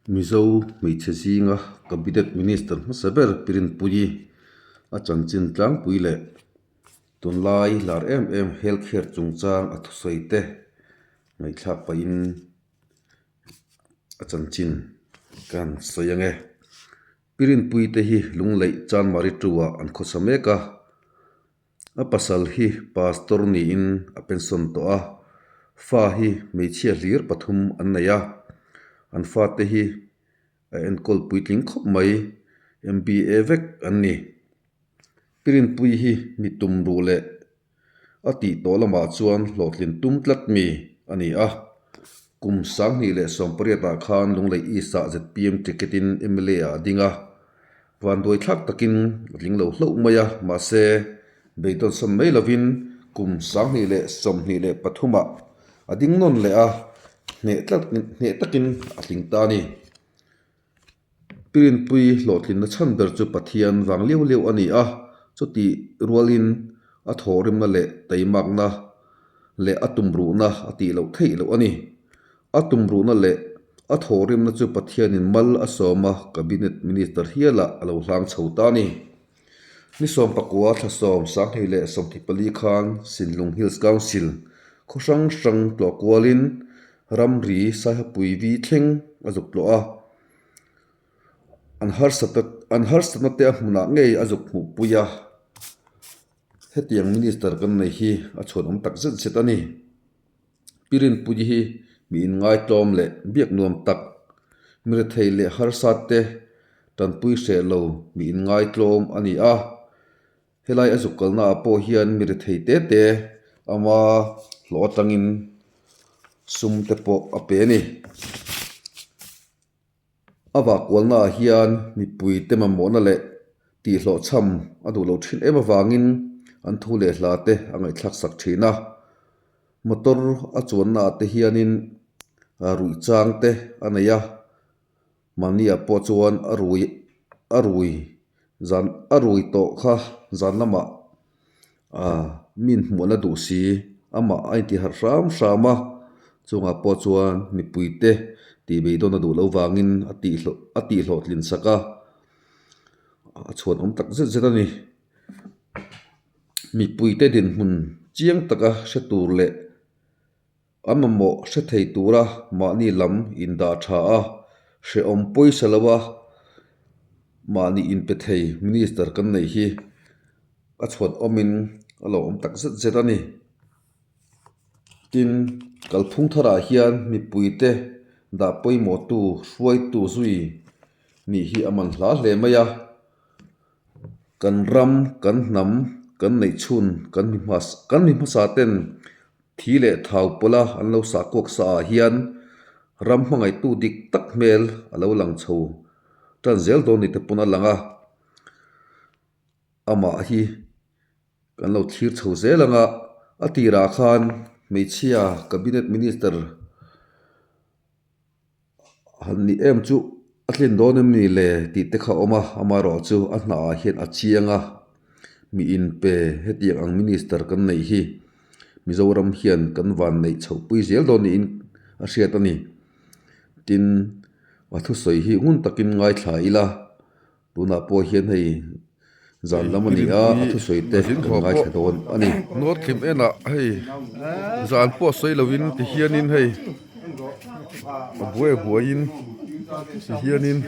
Mizo hmeichhe zinga Cabinet Minister hmasa ber Pi Rinpuii a chanchin tlangpui leh tunlai lar em em health care chungchang a thusawi te ngaihthlak pahin a chanchin kan sawi ang e. Pi Rinpuii te hi Lungleih Chanmari ṭuah an khawsa mek a. A pasal hi pastor niin a pension tawh a, fa hi hmeichhia hlir pathum an nei a, an fate hi a enkawl puitling khawp mai, MBA vek an ni. Pi Rinpuii hi mi tum ruh leh a tih tawh lamah chuan hlawhtlin tum tlat mi a ni a, kum 2018 ah khan Lunglei East ah zpm ticket in mla ah a ding a, Vanduai thlak takin a tling lo hlauh mai a, mahse beidawnsawn mai lovin kum 2023 ah a ding nawn leh a, hneh tlat hneh takin a tling ta a ni. Pi Rinpuii hlawhtlinna chhan ber chu Pathian vang liau liau a ni a, chutih rualin a thawhrimna leh teimakna leh a tumruhna a tih loh theih loh a ni. A tumruhna leh a thawhrimna chu Pathianin mal a sawm a, Cabinet Minister hialah a lo hlang chho ta a ni. Ni 19 thla 2024 khan Sinlung Hills Council khaw hrang hrang tlawh kualin ramri Saihapui vi thleng a zuk tlawh a, an harsatna te a hmunah ngei a zuk hmuhpui a. Hetiang Minister kan nei hi a chhuanawm tak zet zet a ni. Pi Rinpuii hi mi inngaitawm leh biak nuam tak, mi rethei leh harsa te tanpui hreh lo mi inngaitlawm a ni a. Helai a zuk kalna ah pawh hian mi rethei te te ama hlawh atangin sum te pawh a pe a ni. A vahkualna ah hian mipui te mamawhna leh tihhlawhchham a duh loh thin em avangin an thu leh hla te a ngaihthlak sak thin a. Motor a chuanna ah te hianin ruih chang te a nei a, mahni ah pawh chuan a rui a rui zan a rui tawh kha zan lamah ah min hmuhna duh si amah a intiharh hram hram a chungah pawh chuan mipui te tih beidawn a duh loh vangin a tih hlawh a tih hlawhtlin sak a a chhuan awm tak zet zet a ni mipui te dinhmun chiang taka hre tur leh A mamawh hre thei tura mahni lam indah tha a, hrehawm pawisa lo a mahni inpe thei Minister kan neih hi a chhuat awmin a lo awm tak zet zet a ni. Tin, kalphung tharah hian mipuite dah pawimawhtu hruaitu zui nih hi a man hla hle mai a. Kan ram, kan hnam, kan neihchhun, kan mi kan mi hmasa ten Thi leh thau pawla an lo sah kuak sa ah hian ram hmangaihtu dik tak hmel a lo lang chho tan zel dawn ni te pawn a lang a, amah hi kan lo thlir chho zel ang a, a tirah khan hmeichhia cabinet minister Han ni em chu a tlin dawn em ni le tih te kha a awm a, amaherawhchu a hnah ah hian a chiang a, mi inpe hetiang ang minister kan neih hi Mizoram hian kan van neih chhoh pui zel dawn niin a hriat a ni. Tin, a thusawi hi ngun takin ngaithla ila. Tunah pawh hian hei zan lam a ni a, a thusawi te kan ngaithla dawn a ni. North thim enah hei zan pawh sawi lovin ti hianin hei a buai a buaiin ti hianin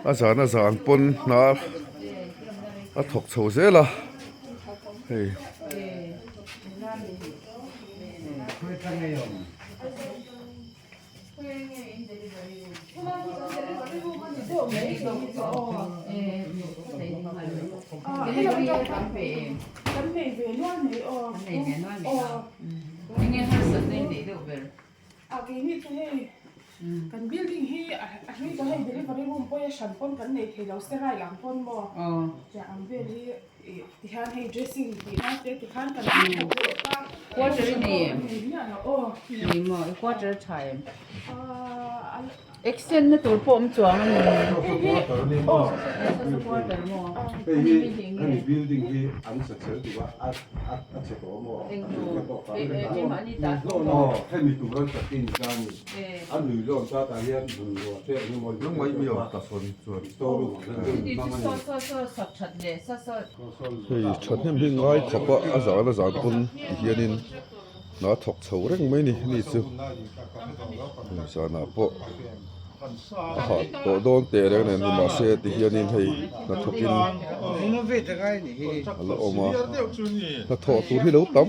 a zan a zan pawn hna a thawk chho zel a hei. Kan building hi a hlui tawh hei delivery room pawh hi a hran pawn kan nei thei lo sterile ang pawn maw tiang ang vel hi ih tihian hei dressing tih nan te tikhan kan hmu leh ta. Quarter i nei em? Ni maw i quarter a tha em? Extend na tur pawh awm chuang a ni. Quarter maw? Hei hi hemi building hi an sa chel duh a a chhe tawh maw? Eng tur? Aw hemi tur an sak in ta ni. A lui lawm ta tah hian bungrua te eng emaw Nang mai mai aw ta sawn chuan. Store room ang deuh hmang a ni. Hei thahnem hi ngai khawp a a zan a zan pawn ti hianin hna thawk chho reng mai ni ni chu zanah pawh a hah tawh dawn teh reng nen ni mahse ti hianin hei hnathawkin a la awm a hnathawh tur hi lo tam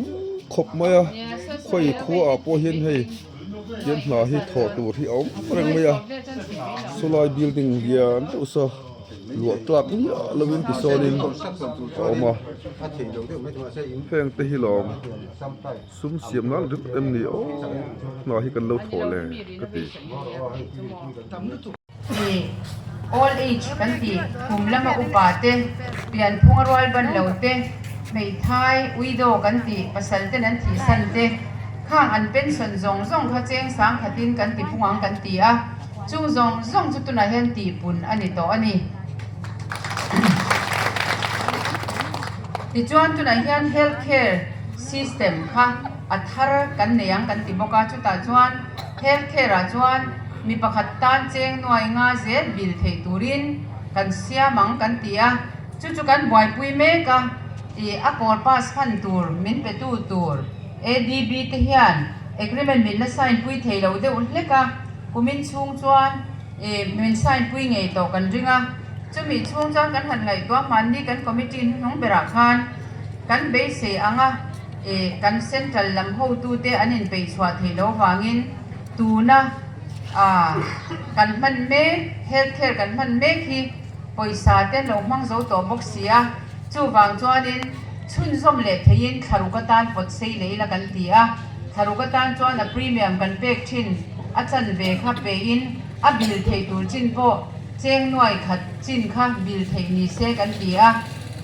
khawp mai a khawi khua ah pawh hian hei. Tian hna hi thawh tur hi a awm reng mai a sawlai building lian deuh saw luah tlak miah lovin tisawnin a awm a heng te hi lawm sum siam nan ringawt em ni aw hna hi kan lo thawh le ka ti. Ni, Old age kan ti, kum lama upa te, pianphunga rual ban lo te, hmeithai, widow kan ti, pasal ten an thihsan te, khang an pension zawng zawng kha cheng sang khatin kan ti phung ang kan ti a, chung zawng zawng chu tunah hian tihpun a ni tawh a ni. Tichuan tunah hian health care system kha a thar kan nei ang kan ti bawk a, chutah chuan health care ah chuan, Mi pakhat tan cheng nuai nga zel bil theih turin kan siam ang kan ti a, chu chu kan buaipui mek a, ih a kawl pass hman tur min petu tur ADB te hian agreement min la sign pui thei lo deuh hlek a, kumin chhung chuan ih min sign pui ngei tawh kan ring a, chumi chhung chuan kan han ngaihtuah hmanni kan committee hnuhnung berah khan kan beisei ang a, ih kan central lam hotute an inpeih chhuah theih loh vangin. Tuna kan hman mek, health care kan hman mek hi pawisa te an lo hmang zo tawh bawk si a, chuvang chuanin chhunzawm leh theiin thlaruk atan pawt sei leh ila kan ti a, thlaruk atan chuan a premium kan pek thin a chanve kha pein a bill theih tur chin pawh cheng nuai khat chin kha bill theih ni se kan ti a,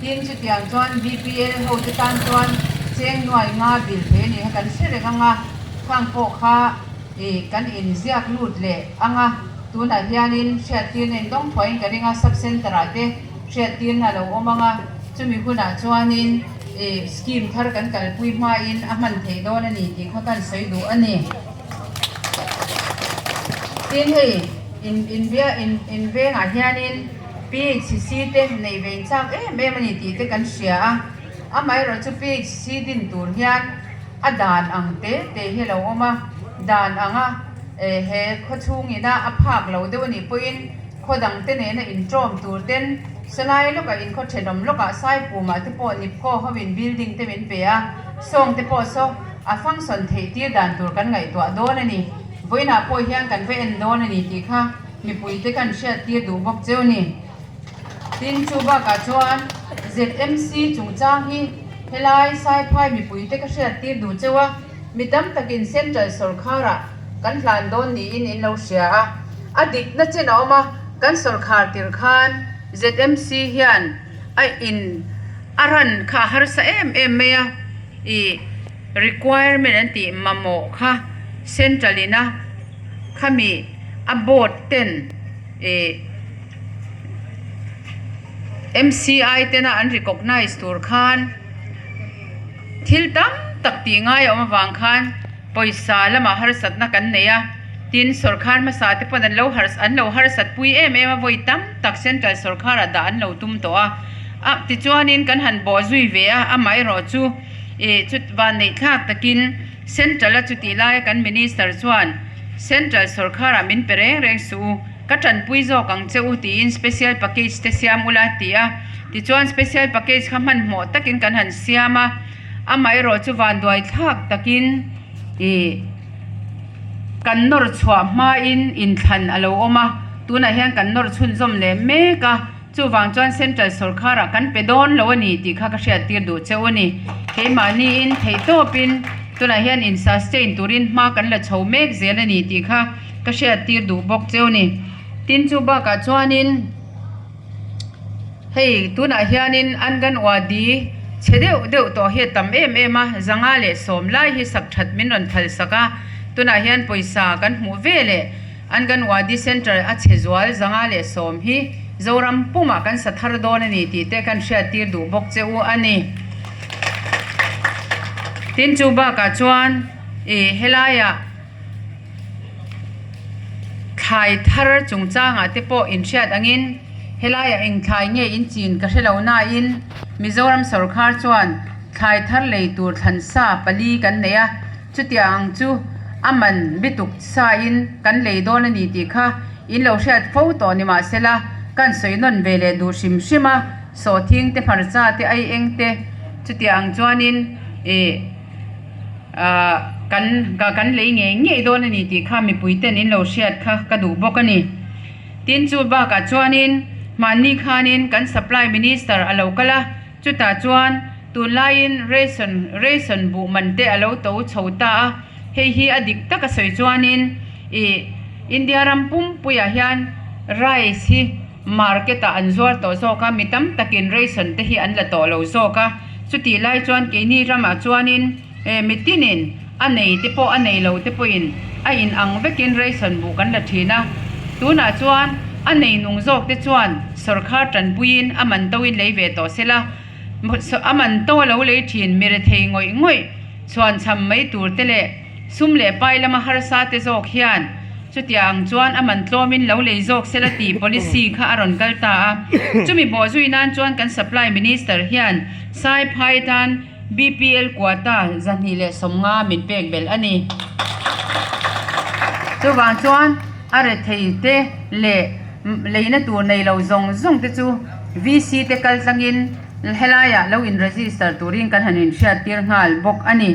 tin chutiang chuan BPL ho te tan chuan cheng nuai nga bill thei a nih kha kan hre reng ang a. Khang pawh kha i kan inziak lut leh ang a, tunah hianin hriattirna in dawng thuaiin ka ring a, sub centre ah te hriattirna a lo awm ang a, chumi hunah chuanin i scheme thar kan kalpui hmain a hman theih dawn a ni tih kha kan sawi duh a ni. Tin hei in inbia in invengah hianin PHC te neih ve inchak em em a ni tih te kan hria a, amaherawhchu PHC din tur hian A dan ang te te hi a lo awm a, dan anga he khaw chhungina a phak lo deuh a nih pawhin khaw dang te nena inṭawm tur ten salai lawkah inkhaw ṭhenawm lawkah Saipumah te pawh Nipco hoin building te min pe a, sawng te pawh saw a function theih tir dan tur kan ngaihtuah dawn a ni. Vawiinah pawh hian kan va en dawn a ni tih kha mipui te kan hriat tir duh bawk cheu ni. Tin, chu bakah chuan ZMC chungchang hi helai Saiphai mipuite ka hriattir duh cheu a, mi tam takin Central sawrkharah kan hlan dawn niin in lo hria a, a dikna chen a awm a, kan sawrkhar tir khan ZMC hian a in a ran kha a harsa em em mai a, ih requirement an tih mamawh kha Central ina khami a board ten ih. MCI tena an recognise tur khan thil tam tak tih ngai a awm avang khan pawisa lamah harsatna kan nei a, tin sawrkhar hmasa te pawn an lo an lo harsat pui em em a vawi tam tak central sawrkhar ah dah an lo tum tawh a, a tichuanin kan han bawh zui ve a amaherawh chu ih chu vanneih thlak takin central a chutih laia kan minister chuan central sawrkhar ah min pe reng reng suh u. Ka tanpui zawk ang che u tiin special package te siam ula a ti a. Tichuan special package kha hmanhmawh takin kan han siam a, amaherawh chu vanduai thlak takin ih kan nawr chhuah hmain inthlan a lo awm a, tunah hian kan nawr chhunzawm leh mek a, chuvang chuan central sawrkharah kan pe dawn lo a ni tih kha ka hriattir duh che u a ni. Keimahniin theihtawpin tunah hian in sustain turin hma kan la chho mek zel a ni tih kha. Ka hriattir duh bawk cheu ni. Tin chu bakah chuanin hei tunah hianin Anganwadi Chhe deuh deuh tawh hi a tam em em a, 110 lai hi sak that min rawn phal sak a, tunah hian pawisa kan hmuh ve leh Anganwadi Centre a chhe zual 110 hi Zoram pumah kan sa thar dawn a ni tih te kan hriattir duh bawk che u a ni. Tin chu bakah chuan ih helaiah thlai thar chungchangah te pawh inhriat angin helaiah eng thlai nge in chin ka hre lo nain Mizoram sawrkhar chuan thlai thar lei tur thlan sa pali kan nei a, chutiang ang chu a man bituk sain kan lei dawn a ni tih kha in lo hriat fo tawh ni mahsela kan sawi nawn ve leh duh hrim hrim a, sawhthing te hmarcha te ai eng te chutiang ang chuanin ih. Ahh kan kan lei ngei ngei dawn a ni tih kha mipui ten in lo hriat kha ka duh bawk a ni. Tin chu bakah chuanin mahni khanin kan supply minister a lo kal a, chutah chuan tunlaiin ration ration buh man te a lo to chho ta a, hei hi a dik taka sawi chuanin ih India ram pumpuiah hian rice hi market ah an zuar tawh zawk a, mi tam takin ration te hi an la tawh lo zawk a, chutih lai chuan keini ramah chuanin eh mitinin a nei te pawh a nei lo te pawhin a in ang vekin ration buh kan la thin a, tunah chuan a nei nung zawk te chuan sawrkhar tanpuiin a man to in lei ve tawh sela, a man to a lo lei thin mi rethei ngawih ngawih chhuan cham mai tur te leh Sum leh pai lama harsa te zawk hian chutia ang chuan a man tlawmin lo lei zawk sela tih policy kha a rawn kal ta a. Chumi bawhzui nan chuan kan Supply Minister hian Sai phai tan BPL quota 250 min pek belh a ni. Chuvang chuan a rethei te leh leina tur nei lo zawng zawng te chu VC te kal tlangin helaiah lo in register turin kan han inhriattir nghal bawk a ni.